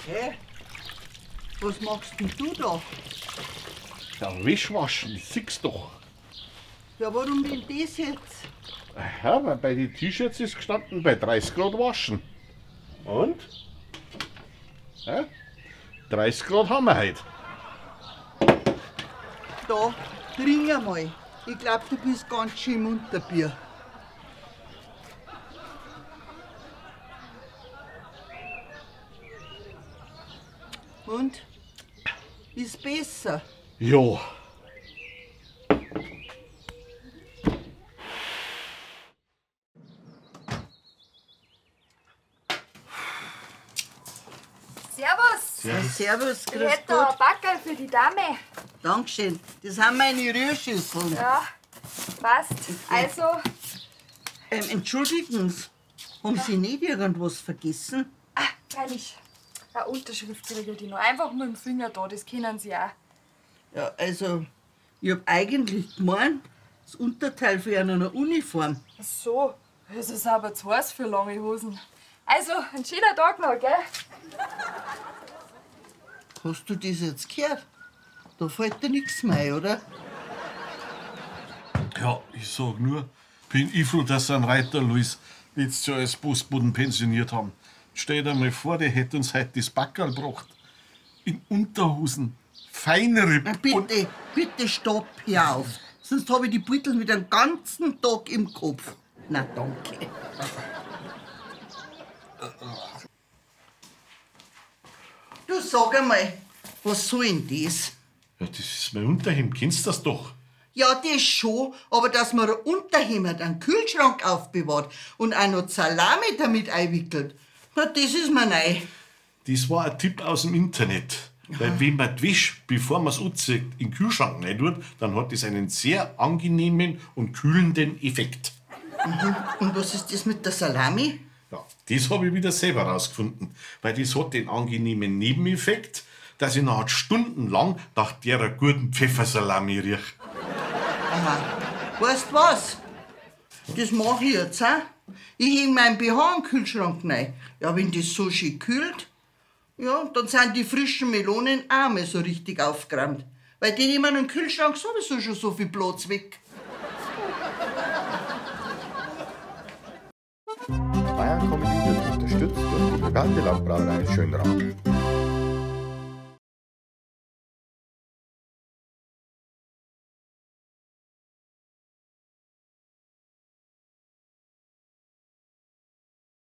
Hey, was machst denn du da? Ja, Wäsche waschen, das siehst doch. Ja, warum denn das jetzt? Ja, weil bei den T-Shirts ist gestanden, bei 30 Grad waschen. Und? Ja, 30 Grad haben wir heute. Da, trink einmal. Ich glaub, du bist ganz schön munter, Bier. Und? Ist besser? Ja. Servus! Servus, Servus, grüß Ich hätte da ein Backerl für die Dame. Dankeschön. Das sind meine Rührschüsseln. Ja, passt. Also. Entschuldigen Sie, haben Sie nicht irgendwas vergessen? Ah, freilich. Eine Unterschrift kriege ich noch. Einfach mit dem Finger da, das kennen Sie auch. Ja, also, ich hab eigentlich gemeint, das Unterteil für eine Uniform. Ach so, es ist aber zu heiß für lange Hosen. Also, ein schöner Tag noch, gell? Hast du das jetzt gehört? Da fällt dir nichts mehr ein, oder? Ja, ich sag nur, bin ich froh, dass sie einen Reiter Luis letztes Jahr als Postboten pensioniert haben. Stell dir mal vor, der hätte uns heute das Backerl gebracht. In Unterhosen, Feinripp. Na bitte, bitte stopp, hör auf. Sonst hab ich die Beutel wieder den ganzen Tag im Kopf. Na, danke. Du sag einmal, was soll denn das? Ja, das ist mein Unterhemd, kennst du das doch? Ja, das schon, aber dass man ein Unterhemd einen Kühlschrank aufbewahrt und auch noch Salami damit einwickelt, na, das ist mir neu. Das war ein Tipp aus dem Internet. Ja. Weil wenn man die Wäsche, bevor man es anzieht, in den Kühlschrank rein tut, dann hat das einen sehr angenehmen und kühlenden Effekt. Mhm. Und was ist das mit der Salami? Ja, das habe ich wieder selber rausgefunden. Weil das hat den angenehmen Nebeneffekt, dass ich nachher stundenlang nach der guten Pfeffersalami riech. Aha. Weißt du was? Das mache ich jetzt auch. Ich häng meinen BH in den Kühlschrank rein. Ja, wenn das so schön kühlt, ja, dann sind die frischen Melonen auch mal so richtig aufgeräumt. Weil die nehmen im Kühlschrank sowieso schon so viel Platz weg. Bayern Comedy wird unterstützt durch die Private Landbrauerei Schönrath.